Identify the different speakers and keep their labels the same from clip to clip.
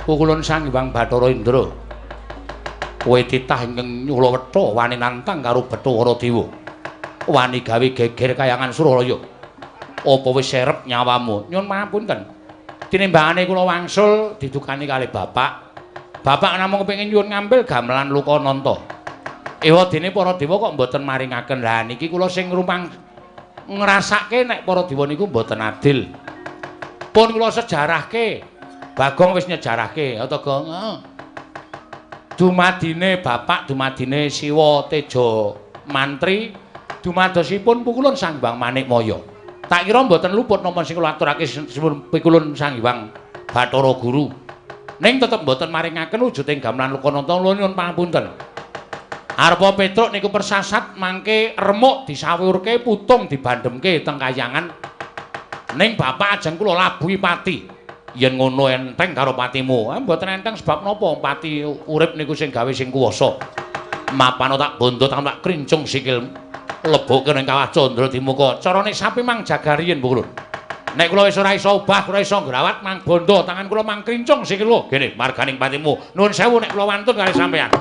Speaker 1: Pukulun Sang Hyang Bathara Indra. Kowe titah ingkang nyulawetha wani nantang karo Bathara Dewa. Wani gawe geger kayangan Suralaya. Apa wis serep nyawamu? Nyun pangapunten. Tinimbangane kula wangsul didukani kalih bapak. Bapak namung kepengin nyuwun ngambil gamelan Lukananta. Ewadene para dewa kok mboten maringaken. Lah niki kula sing rumang ngrasake nek para dewa niku mboten adil. Pun kula sejarahke. Bagong wis nyejarahke, ya to, Gong? Heeh. Dumadine bapak, dumadine Siwa Teja Mantri, dumadosipun pukulun Sang Hyang Manikmaya. Tak kira mboten luput napa sing kula aturake pikulun Sang Hyang Bathara Guru. Ning tetep mboten maringaken wujuding gamelan Lukananta, kula nyuwun pangapunten. Arepa Petruk niku persasat mangke remuk disawurke putung dibandhemke teng kayangan. Ning bapak ajeng kula labuhi pati. Yen ngono enteng karo patimu. Mboten enteng sebab napa pati urip niku sing gawe sing kuwasa. Mapano tak bondo tak krincung sikil lebokke ning kawah Candra Dimuka. Carane sapi mang jaga riyin Pukulun. Nek kula wis ora iso obah, ora iso ngrawat mang bondo tangan kula mang krincung sikil lho. Gene marganing patimu. Nuwun sewu nek kula wantun kali sampeyan.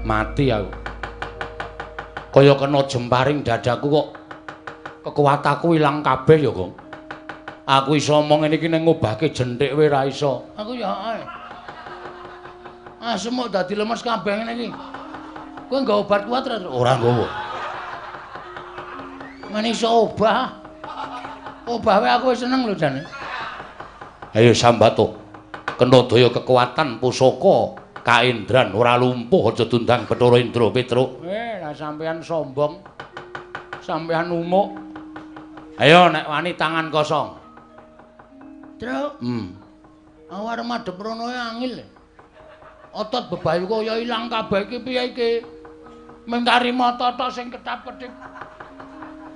Speaker 1: Mati aku. Kaya kena jemparing dadaku kok kekuatanku ilang kabeh ya, Gong. Aku iso omong ngene iki ning ngobahke jenthik wae ra iso.
Speaker 2: Aku ya ae. Asem kok dadi lemes kabeh ngene iki. Kowe nggawa obat kuat ra?
Speaker 1: Ora nggawa.
Speaker 2: Men iso obah. Obah wae aku wis seneng lho jane.
Speaker 1: Ayo sambato. Kena daya kekuatan pusaka kaendran ora lumpuh aja dundang Bathara Indra Petruk. Lah sampean sombong. Sampean umuk. Ayo nek wani tangan kosong.
Speaker 2: Truk. Aku arep madhep rono angil. Otot bebayu kaya ilang kabeh iki piye iki? Mung kari mata tok sing ketap-ketip.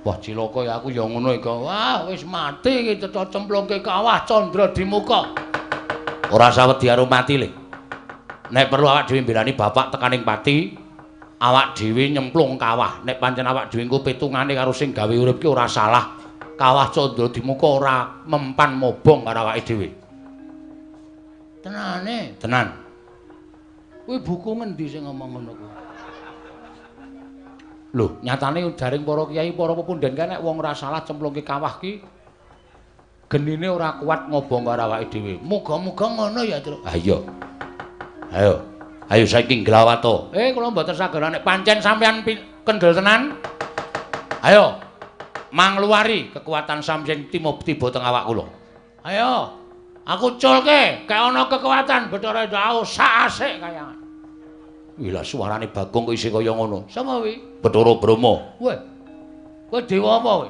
Speaker 1: Wah cilaka ya aku ya ngono iki. Wah wis mati iki cetha cemplungke kawah candra di muka. Ora usah wedi karo mati le. Nek perlu awak dhewe mbelani bapak tekaning pati, awak dhewe nyemplung kawah. Nek pancen awak dhewe engko petungane karo sing gawe urip ki ora salah. Kawah candra di muka ora mempan mobong karo awake dhewe.
Speaker 2: Tenane?
Speaker 1: Tenan.
Speaker 2: Kuwi buku ngendi sing ngomong ngono kuwi?
Speaker 1: Lho, nyatane jaring para kiai, para pepundhen kae nek wong ora salah cemplungke kawah ki genine ora kuat ngobong karo awake dhewe.
Speaker 2: Muga-muga ngono ya, Truk.
Speaker 1: Ha iya. Ayo. Ayo saiki nglawata. Kula mboten saged nek pancen sampean kendel tenan. Ayo. Mangluwari kekuatan sampeyan tiba teng awak kula.
Speaker 2: Ayo. Aku culke, kek ana kekuatan Bathara Indra sak asik kayangan.
Speaker 1: Wih lah suarane Bagong kok isih kaya ngono.
Speaker 2: Sapa kuwi?
Speaker 1: Bathara Brahma.
Speaker 2: Weh. Kowe dewa apa kowe?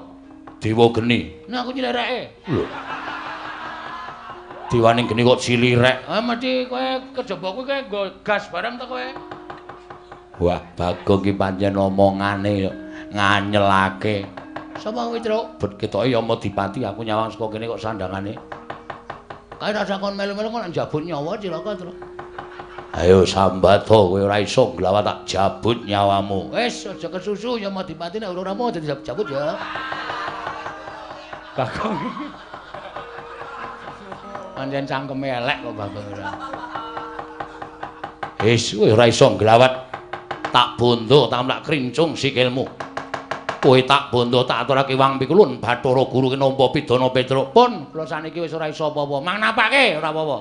Speaker 1: Dewa geni.
Speaker 2: Nah aku nyilireke.
Speaker 1: Lho. Dewane geni kok cilirek.
Speaker 2: Ah mesti kowe kejaba kuwi kowe nggo gas bareng to kowe.
Speaker 1: Wah, Bagong ki pancen omongane nganyelake.
Speaker 2: Sapa kuwi, Truk?
Speaker 1: Bet ketoke ya Dipati aku nyawang saka kene kok sandangane.
Speaker 2: Kae rasa kon melu-melu kok njabut nyawa cilaka, Truk.
Speaker 1: Ayo sambato kowe ora iso nglawat tak jabut nyawamu.
Speaker 2: Wis aja kesusu ya Madipati nek ora mau dadi jabut ya.
Speaker 1: Bagong. Pancen cangkeme elek kok Bagong ora. Wis kowe ora iso nglawat tak bondo tak krincung sikilmu. Kowe tak bondo tak aturake wang pikulun Bathara Guru ki nampa pidana Petruk.
Speaker 2: Pun kula saniki wis ora iso apa-apa. Mang napake ora apa-apa.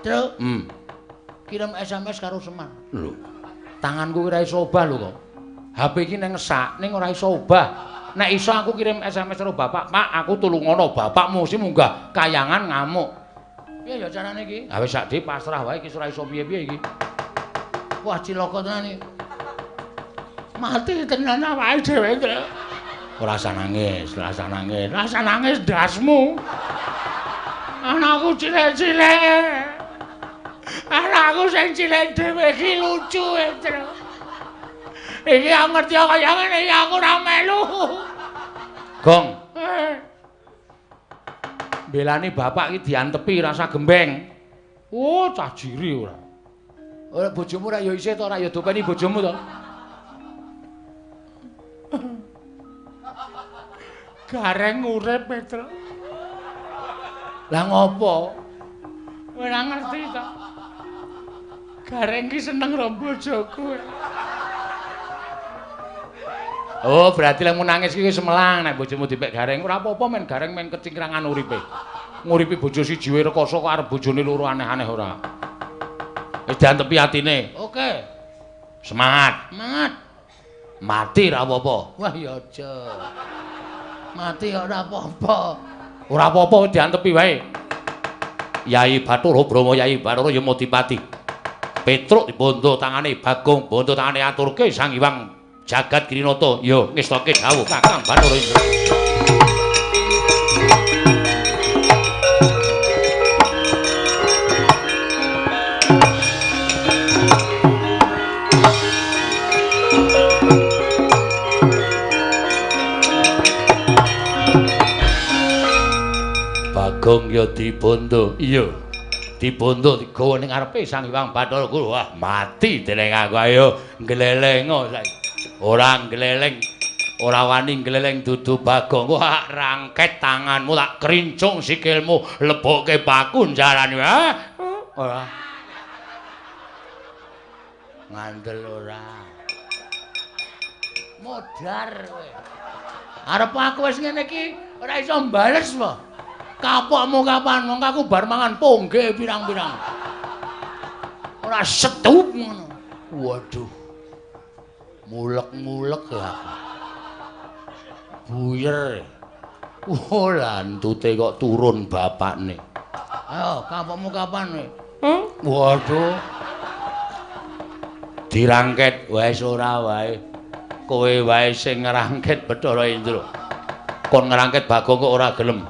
Speaker 2: Truk. Kirim SMS karo Semar.
Speaker 1: Lho. Tanganku ora iso obah lho kok. HP iki nang sak ning ora iso obah. Nek iso aku kirim SMS karo bapak, "Pak, aku tulungono bapakmu sing munggah kayangan ngamuk."
Speaker 2: Piye ya carane iki?
Speaker 1: Ha wis sak dhewe pasrah wae iki ora iso piye-piye iki.
Speaker 2: Wah cilaka tenan iki. Mati tenan awake dhewe, Truk.
Speaker 1: Ora usah nangis, ora usah nangis.
Speaker 2: Ora usah nangis ndasmu. Anakku cilik-cilik. Anakku sing cilik dhewe iki lucu, Truk. Iki aku ngerti kaya ngene iki aku ora melu.
Speaker 1: Gong. Belani bapak iki diantepi rasa gembeng. Oh, cah jiri ora. Ora bojomu ora ya isih to ora ya dopeni bojomu to.
Speaker 2: Gareng urip, Petruk.
Speaker 1: Lah ngopo?
Speaker 2: Ora ngerti to. Gareng ki seneng karo bojoku.
Speaker 1: Oh, berarti lek nangis ki wis melang nek bojomu dipek Gareng. Ora apa-apa men Gareng men kecingkrangan uripe. Nguripi bojo siji wae rekoso kok arep bojone loro aneh-aneh ora. Wis diantepi atine.
Speaker 2: Oke.
Speaker 1: Semangat.
Speaker 2: Semangat.
Speaker 1: Mati ora apa-apa.
Speaker 2: Wah ya aja. Mati ora apa-apa.
Speaker 1: Ora apa-apa diantepi wae. Yai Bathara Brahma, Yai Bathara Yamadipati. Petruk dibondo tangane Bagong, bondo tangane aturke Sang Hyang Jagat Girinata. Yo ngestoke dawuh Kakang Bathara Indra. Bagong ya dibondo. Iya. Dibondo digawa ning ngarepe Sang Hyang Bathara Guru. Wah, mati dening aku. Ayo nglelengo saiki. Ora ngleleng, ora wani ngleleng dudu Bagong. Wah, rangket tanganmu tak krincung sikilmu, lebokke paku njarane. Ora. Ngandel ora.
Speaker 2: Modar kowe. Arep aku wis ngene iki ora iso mbales po. Kapokmu kapan? Wong aku bar mangan pongge pirang-pirang. Ora setup ngono.
Speaker 1: Waduh. Mulek-mulek ya aku. Buyer. Oh, lantute kok turun bapakne.
Speaker 2: Ayo, kapokmu kapan kowe?
Speaker 1: Waduh. Dirangket wis ora wae. Kowe wae sing ngrangket Bathara Indra. Kon ngrangket Bagong kok ora gelem.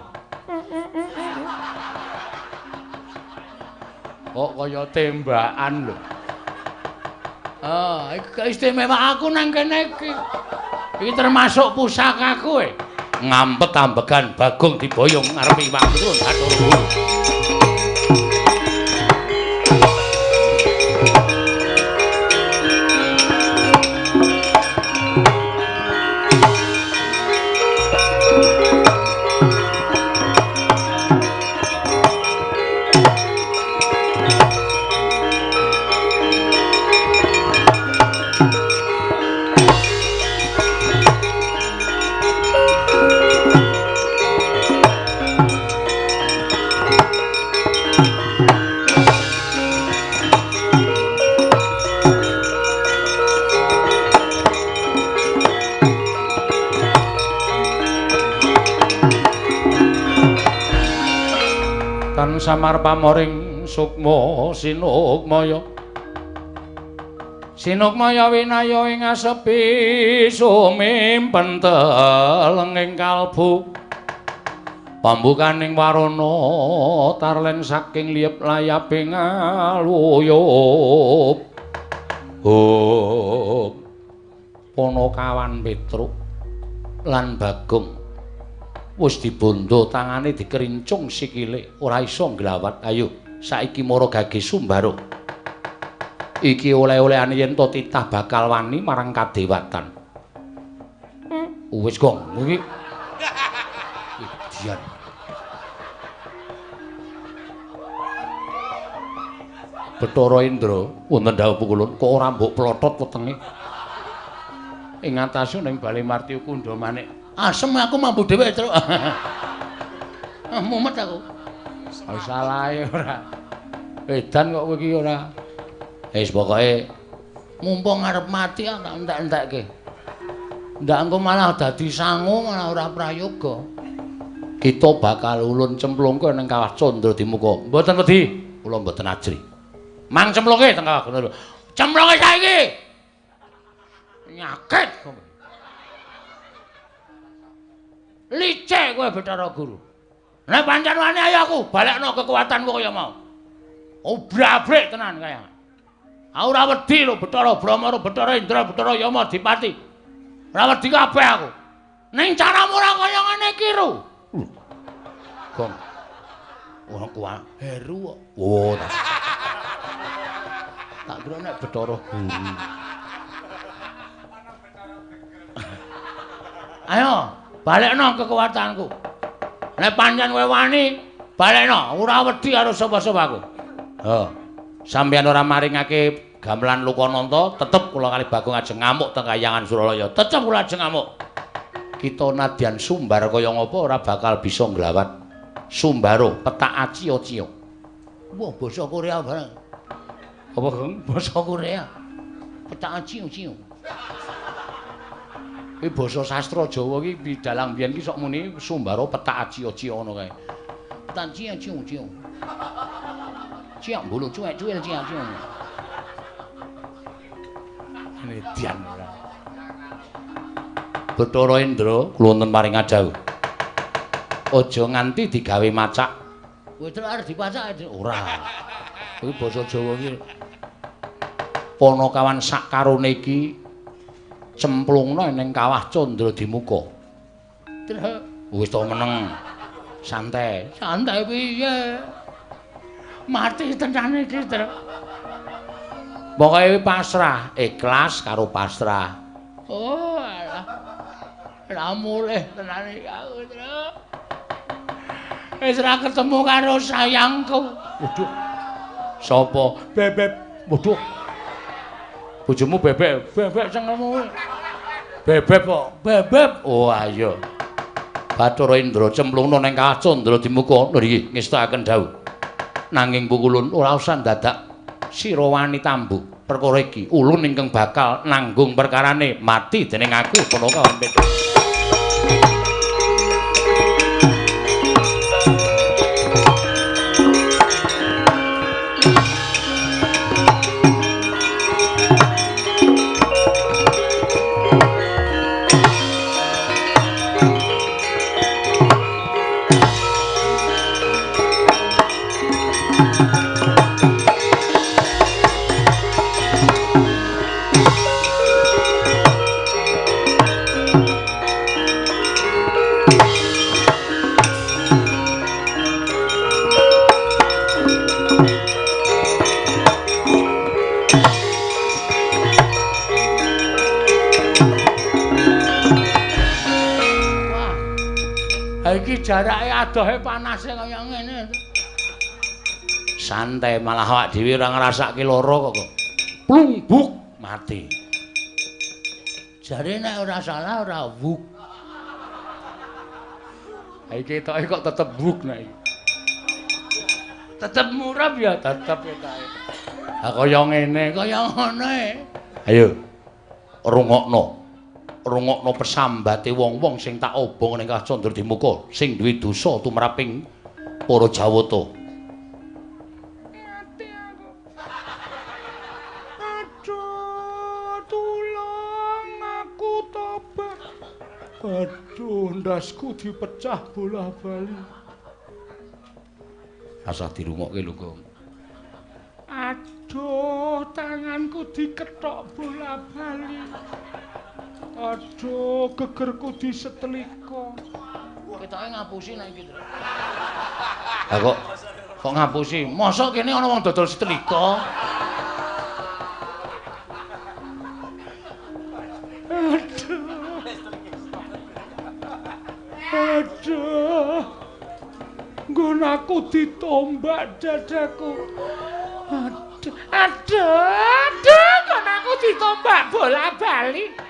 Speaker 1: Kok kaya tembakan lho.
Speaker 2: Ah, iki istimewa aku nang kene iki. Iki termasuk pusakaku e.
Speaker 1: Ngampet ambegan Bagong diboyong ngarepe Iwak Turun Bathara Guru. Samar pamoring sukma sinukmaya sinukmaya winaya ing asepi sumimpen telenging kalbu pambukaning warana tarlen saking liyep layaping aluyup. Oh, Ponokawan Petruk lan Bagong wis dibondo tangane dikerincung sikile ora iso nglawat. Ayo saiki mara gage Sumbaro. Iki oleh-olehane yen to titah bakal wani marang kadewatan. Wis gong iki. Idian. Bathara Indra wonten dawuh pukulun kok ora mbok plotot wetenge. Ing atase ning Bale Marti Kundha Manik.
Speaker 2: Asem aku mampu dhewe, Truk. Mumet aku.
Speaker 1: Salahe ora. Edan kok kowe iki ora. Wis pokoke
Speaker 2: mumpung arep mati tak entek-entekke. Ndak engko malah dadi sangu malah ora prayoga.
Speaker 1: Kita bakal ulun cemplungke ning kawah Candra Dimuka. Mboten wedi, kula mboten ajri. Mang cemplungke teng kawah Candra.
Speaker 2: Cemplungke saiki. Nyakit kowe. Licik kowe Bathara Guru. Nek pancen wani ayo aku balekno kekuatanku kaya mau. Obrabrik tenan kaya. Aku ora wedi lho Bathara Brahma, Bathara Indra, Bathara Yama Dipati. Ora wedi kabeh aku. Ning caramu ora kaya ngene iki ro.
Speaker 1: Gong. Ora kuat heru kok. Oh, tak kira nek Bathara Guru.
Speaker 2: Ayo balekno kekuatanku. Nek pancen kowe wani, balekno, ora wedi karo sapa-sapa aku.
Speaker 1: Heh. Sampeyan ora maringake gamelan Lokananta, tetep kula kali Bagong ajeng ngamuk teng Kayangan Suralaya. Tetep kula ajeng ngamuk. Kita nadyan sumbar kaya ngapa ora bakal bisa nglawat. Sumbaro petak acio-cio.
Speaker 2: Wah, basa Korea bareng.
Speaker 1: Apa, Gong?
Speaker 2: Basa Korea. Petak acio-cio.
Speaker 1: Iki basa sastra Jawa iki dalang biyen iki sok muni Sumbara petak acio-cio ngono kae.
Speaker 2: Petak acio-cio. Ciak mbulu cuwek-cuwil ciak-ciak.
Speaker 1: Edian ora. Bathara Indra kula wonten paring dawuh. Aja nganti digawe macak.
Speaker 2: Kowe arep dipacak
Speaker 1: ora. Kuwi basa Jawa iki. Ponokawan sak karone iki cemplungno ning kawah Candra Dimuka. Wis to meneng. Santai.
Speaker 2: Santai piye? Mati tenan iki, Truk.
Speaker 1: Pokoke pasrah, ikhlas karo pasrah.
Speaker 2: Oh, alah. Ora mulih tenan iki aku, Truk. Wis ora ketemu karo sayangku.
Speaker 1: Waduh. Sapa? Bebek. Waduh. Bojomu bebek,
Speaker 2: bebek cengkelmu.
Speaker 1: Bebek kok,
Speaker 2: bebek.
Speaker 1: Oh ayo. Bathara Indra cemplungno ning kawah Candra Dimuka. Lho iki ngestakaken dawuh. Nanging pukulun ora usah dadak sira wani tambuk perkara iki. Ulun ingkang bakal nanggung perkarane mati dening aku Ponokawan Petruk.
Speaker 2: Ha iki jarake adohe panase kaya ngene.
Speaker 1: Santai malah awak dhewe ora ngrasake lara kok. Plungbuk mati.
Speaker 2: Jare nek ora salah ora wuk.
Speaker 1: Ha iki ketoke kok tetep wuk nek iki.
Speaker 2: Tetep murab ya, tetep ketoke.
Speaker 1: Ha kaya ngene,
Speaker 2: kaya ngono e.
Speaker 1: Ayo rungokno. Rungokno pesambate wong-wong sing tak obong ning Candra Dimuka sing duwe dosa tumraping para Jawata.
Speaker 2: Mati aku. Aduh, tulung aku tobat.
Speaker 1: Aduh, ndasku dipecah bola-bali. Rasah dirungokke lho, Gong.
Speaker 2: Aduh, tanganku dikethok bola-bali. Aduh, gegerku disetelika.
Speaker 1: Ketoke ngapusi nek iki, Tru. Lah kok ngapusi? Mosok kene ana wong dodol setelika?
Speaker 2: Aduh. Aduh. Nggon aku ditombak dadaku. Aduh, aduh, aduh, nggon aku ditombak bola-bali.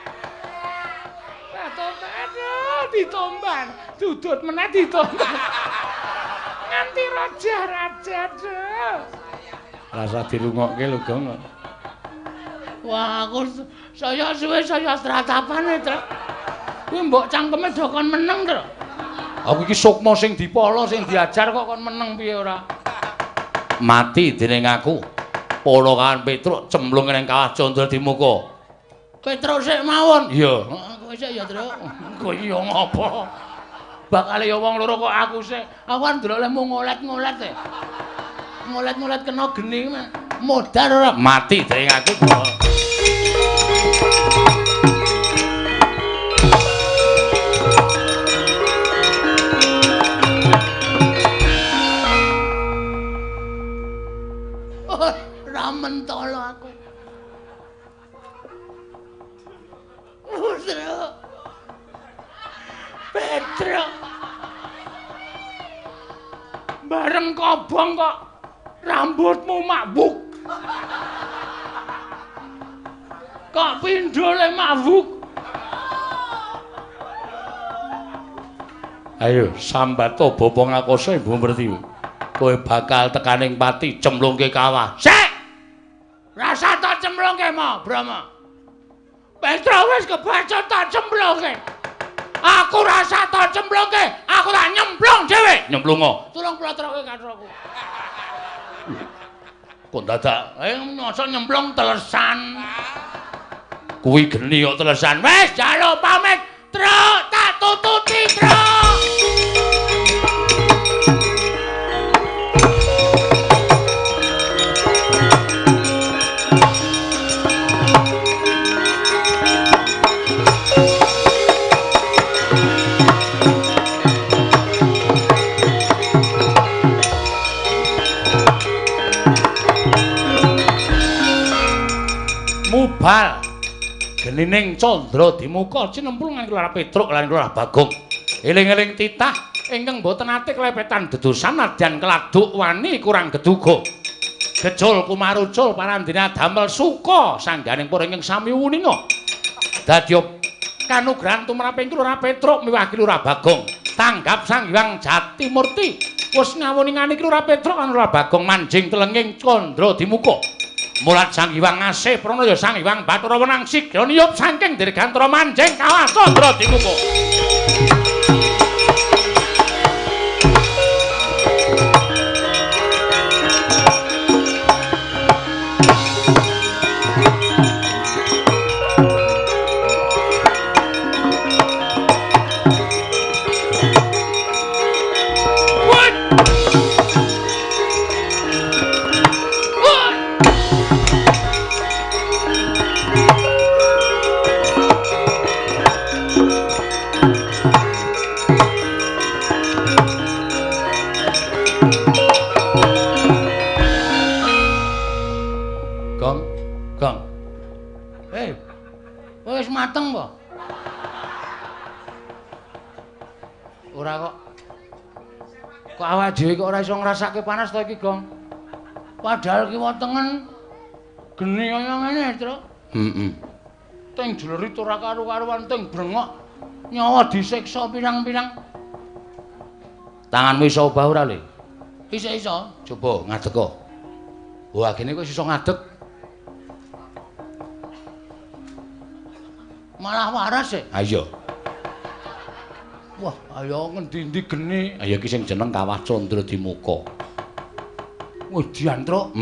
Speaker 2: Aduh, ditomban, dudut meneh ditomban. Nganti raja-raja, aduh.
Speaker 1: Rasa dirungokke lho, Gong.
Speaker 2: Wah, aku saya suwe saya tratapane, Tru. Kuwi mbok cangkeme do kon meneng, Tru.
Speaker 1: Aku iki sukma sing dipala, sing diajar kok kon meneng piye ora? Mati dening aku. Pala kawan Petruk cemplung ning kawah Candra Dimuka.
Speaker 2: Petruk sik mawon.
Speaker 1: Iya.
Speaker 2: Kowe sik ya, Truk.
Speaker 1: Kowe ya ngopo? Bakale ya wong loro kok aku sik.
Speaker 2: Aku kan ndelok lehmu ngolet-ngolet e. Ngolet-ngolet kena geni modar ora?
Speaker 1: Mati dening aku.
Speaker 2: Ora mentolo aku. Putra Petruk bareng kobong kok rambutmu makbuk. Kok pindhole makbuk.
Speaker 1: Ayo sambato bapa ngakoso Ibu Pertiwi. Kowe bakal tekaning pati cemplungke kawah.
Speaker 2: Sik. Rasa tak cemplungke mo, Brahma. Petruk wis kebacut tak cemplungke. Aku rasa tak cemplungke, aku tak nyemplung dhewe.
Speaker 1: Nyemplungo.
Speaker 2: Tulung plotroke katroku.
Speaker 1: Kok dadak
Speaker 2: mosok nyemplung telesan.
Speaker 1: Kuwi geni kok telesan.
Speaker 2: Wis jaluk pamit, Truk, tak tututi, Truk.
Speaker 1: Mubal genining Candra Dimuka cinemplungan Lurah Petruk lan Lurah Bagong. Eling-eling titah ingkang boten ate klepetan dedosan nadyan keladuk wani kurang geduga. Gejul kumarucul parandene damel suka sangganing para ingkang sami wuninga. Dadya kanugrahan tumraping Lurah Petruk miwah Lurah Bagong. Tanggap Sang Hyang Jatimurti wis ngawuningani Lurah Petruk lan Lurah Bagong manjing telenging Candra Dimuka. Mulat Sang Hyang Asih Pranaya Sang Hyang Bathara Wenang sigra niyup saking dirgantara manjing kawah Candra Dimuka.
Speaker 2: Wis mateng po? Ora kok.
Speaker 1: Kok awake dhewe kok ora iso ngrasake panas to iki, Gong? Padahal kiwa tengen geni kaya ngene, Truk. Heeh. Teng jlerit ora karu-karuan, teng brengok nyawa disiksa pirang-pirang. Tanganmu iso obah ora, Le? Iso-iso. Coba ngadeg kok. Wah, gene kok iso ngadeg. Malah waras e. Ha iya. Wah, ayo ngendi-endi geni. Ayo iki sing jeneng Kawah Candra Dimuka. Wedian, Truk.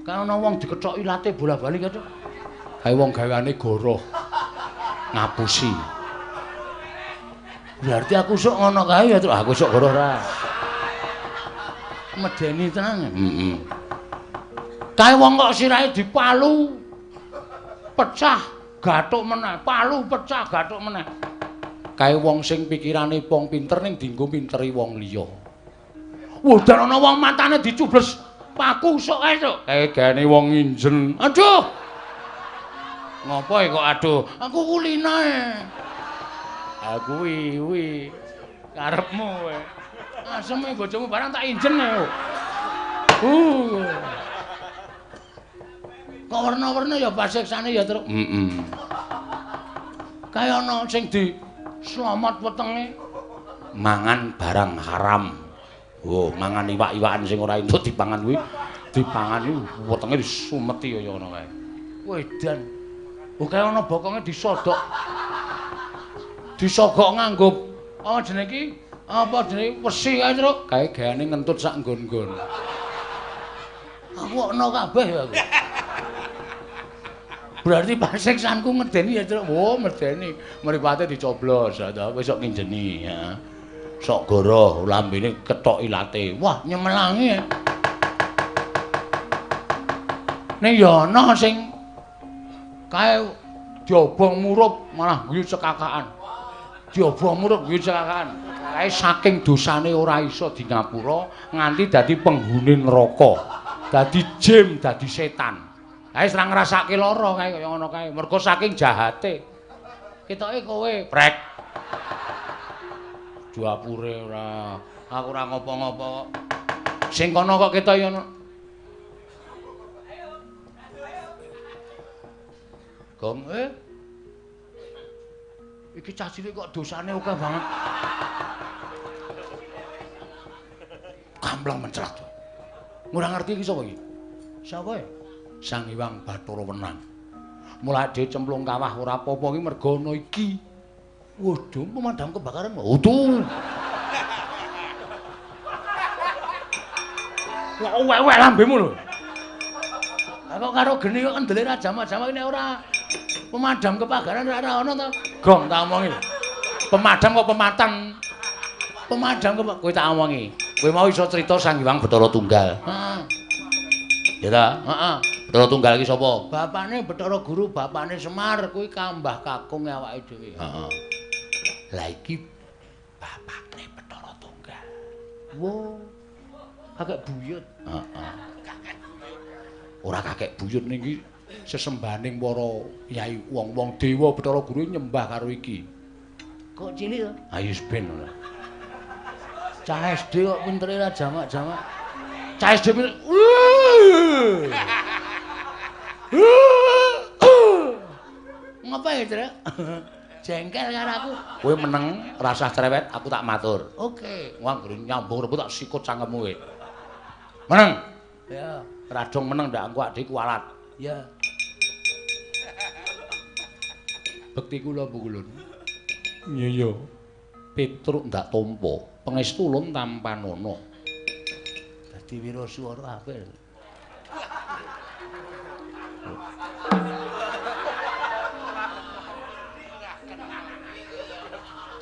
Speaker 1: Kan ana wong dikethok ilate bola-bali kae, Truk. Kae wong gaweane goroh. Ngapusi. Berarti aku sok ngono kae ya, Truk. Aku sok goroh ora. Medeni tenan. Heeh. Kae wong kok sirahe dipalu pecah gathuk meneh, palu pecah gathuk meneh. Kae wong sing pikirane wong pinter ning dienggo minteri wong liya. Wudan ana wong matane dicubles paku sok kae, Truk. Kae gaene wong nginjen. Aduh. Ngopo kok aduh? Aku kulina e. Ha kuwi kuwi karepmu kowe. Aseme bojomu barang tak injen e. Kok werna-werna ya pasiksane ya, Truk. Heeh. Kae ana sing di slamet wetenge mangan barang haram. Oh, mangan iwak-iwakan sing ora entuk dipangan kuwi, dipangani wetenge disumeti kaya ngono kae. Wedan. Oh, kae ana bokonge disodok. Disogok nganggo apa jenenge iki? Apa jenenge wesi kae, Truk? Kae gaweane ngentut sak nggon-nggon. Aku ana kabeh ya aku. Berarti pasiksanku ngedeni ya, Truk. Oh, medeni. Mripate dicoblos, ya ta, kowe sok nginjeni ya. Sok goroh lambene kethok ilate. Wah, nyemelangi. Ning ya ana sing kae diobong murup malah guyu cekakaan. Diobong murup guyu cekakaan. Kae saking dosane ora iso di ngapura nganti dadi penghuni neraka. Dadi jin, dadi setan. Kae wis ora ngrasake lara kae kaya ngono kae. Mergo saking jahate. Ketoke kowe prek. Duapure ora. Aku ora ngopo-ngopo kok. Sing kono kok ketok ya ono. Gong Iki cah cilik kok dosane akeh banget. Kampleng mencrat. Ora ngerti iki sapa iki? Sapa e? Sang Hyang Bathara Wenang. Mulane dhewe cemplung kawah ora apa-apa iki mergo ana iki. Waduh, pemadam kebakaran. Waduh. Kok wek-wek lambemu lho. Lah kok karo geni kok kendele ra jamak-jamak nek ora pemadam kebakaran ora ana to. Gong tak omongi. Pemadam kok pematang. Pemadam kok kowe tak omongi. Kowe mau iso crita Sang Hyang Bathara Tunggal. Heeh. Ya ta? Heeh. Bathara Tunggal iki sapa? Bapane Bathara Guru, bapane Semar, kuwi kambah kakung awake dhewe. Heeh. Lah iki bapakne Bathara Tunggal. Wo. Kakek buyut. Heeh. Ora kakek buyut niki sesembahaning para yai wong-wong dewa Bathara Guru nyembah karo iki. Kok cilik to? Ayo wis ben ora. Cah SD kok pintere ra jamak-jamak. Cah SD pinter. Ngapa ya, Truk? Jengkel karo aku. Kowe meneng, rasah cerewet, aku tak matur. Oke. Wah, anggere nyambung rebut tak sikut cangkemmu kowe. Meneng. Ya, radong meneng ndak engko adike kualat. Ya. Bekti kula Pukulun. Iya iya. Petruk ndak tampa, pangestu ulun tampanana. Dadi wiraswara apik.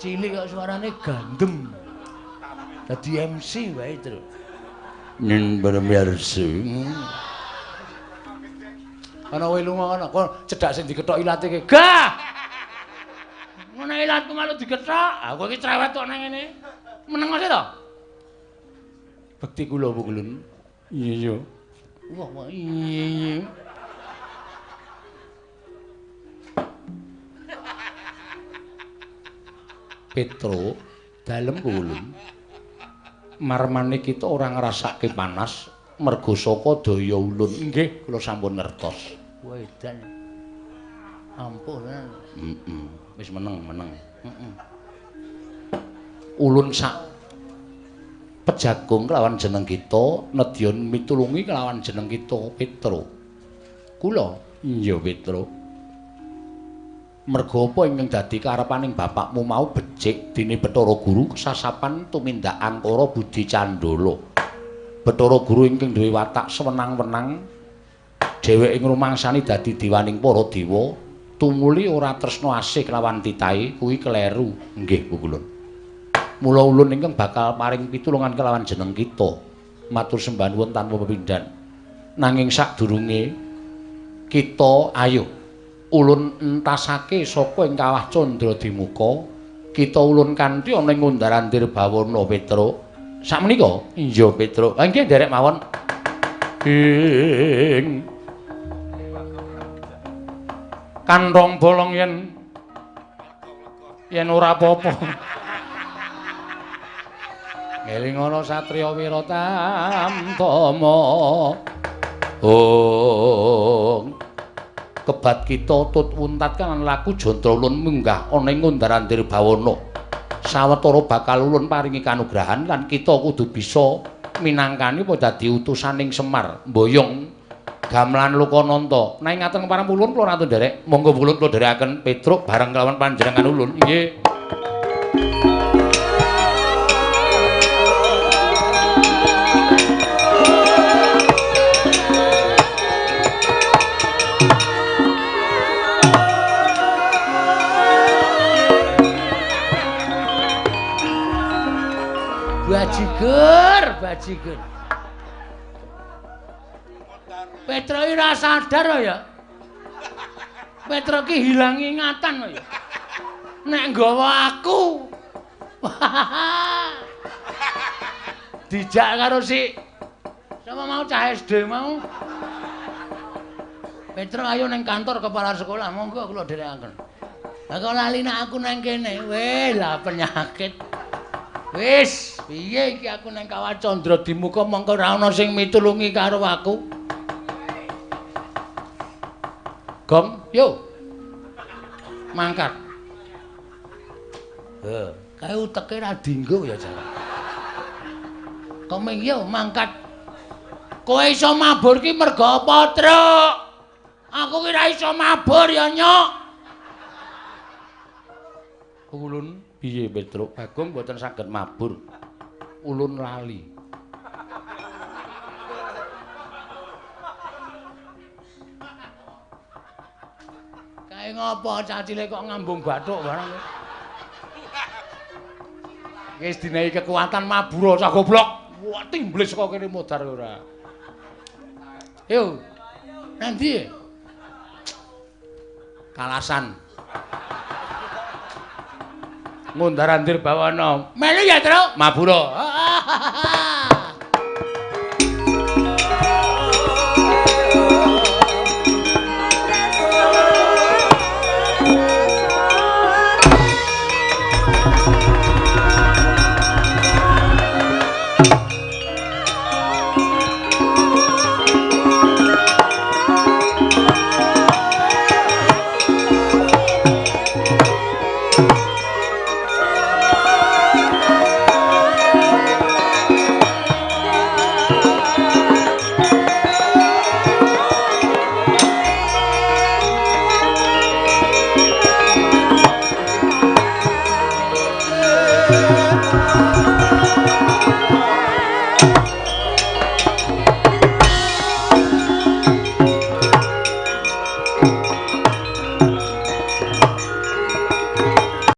Speaker 1: Cilik kok suarane gandem. Dadi MC wae, Truk. Ning pemirsa. Ana kowe lunga kono, kok cedhak sing dikethok ilate ki. Gah! Ngono ilatku malu dikethok. Aku iki cerewet kok nang ngene. Meneng aja to? Bekti kula Pukulun. Iya iya. Wah, wah iya iya. Petro dalem Pukulun. Marmane kita ora ngrasake panas mergo saka daya ulun. Nggih, kula sampun ngertos.
Speaker 2: Wedan. Ampuh tenan.
Speaker 1: Heeh. Wis meneng, meneng. Heeh. Ulun sak pejagung kelawan jeneng kita, nedya mitulungi kelawan jeneng kita Petro. Kula? Iya, Petro. Mergo apa ingkang dadi karepaning bapakmu mau becik dene Bathara Guru kesasapan tumindak angkara budi candala. Bathara Guru ingkang duwe watak sewenang-wenang, dheweke ngrumangsani dadi dewaning para dewa, tumuli ora tresna asih kelawan titahe kuwi kleru. Nggih, Pukulun. Mula ulun ingkang bakal paring pitulungan kelawan jeneng kita. Matur sembah nuwun tanpa pepindhan. Nanging sadurunge kita ayo ulun entasake saka ing kawah Candra Dimuka, kita ulun kanthi ana ing Undar-andir Bawana Petro. Sakmenika? Iya, Petro. Ha nggih nderek mawon. Ing kantong bolong yen ora apa-apa. Ngeling ana satriya wira tamtama. Oh. Kebat kita tut wuntat kan laku jantra ulun munggah ana ing Undar-andir Bawana. Sawetara bakal ulun paringi kanugrahan lan kita kudu bisa minangkani apa dadi utusaning Semar mboyong gamelan Lokananta. Nek ngaten kepareng ulun kula ratu nderek, monggo ulun kula nderekaken Petruk bareng kelawan panjenengan ulun. Nggih.
Speaker 2: Bajigur, bajigur. Petro iki ora sadar ya. Petro ki hilang ingatan ya. Nek nggawa aku. Dijak karo si sapa mau cah SD mau. Petro ayo nang kantor kepala sekolah, monggo kula dherekaken. Lah kok lali nek aku nang kene. Weh, lah penyakit. Wis, piye iki aku nang Kawah Candra Dimuka mongko ora ana sing mitulungi karo aku. Gong, yo. Mangkat. Heh, kae uteke ra dinggo ya jan. Komeng yo mangkat. Kowe iso mabur ki mergo apa, Truk? Aku ki ra iso mabur ya, Nyok.
Speaker 1: Ulun piye Petruk? Bagong mboten saged mabur. Ulun lali.
Speaker 2: Kae ngopo cah cilik kok ngambung bathuk barang.
Speaker 1: Wis dinehi kekuatan mabur cah goblok. Wah, timblis kok kene modar ora.
Speaker 2: Yo. Nanti.
Speaker 1: Kalasan. Ngundar-andir bawana.
Speaker 2: Melu ya, Truk?
Speaker 1: Mabura.
Speaker 2: Heeh.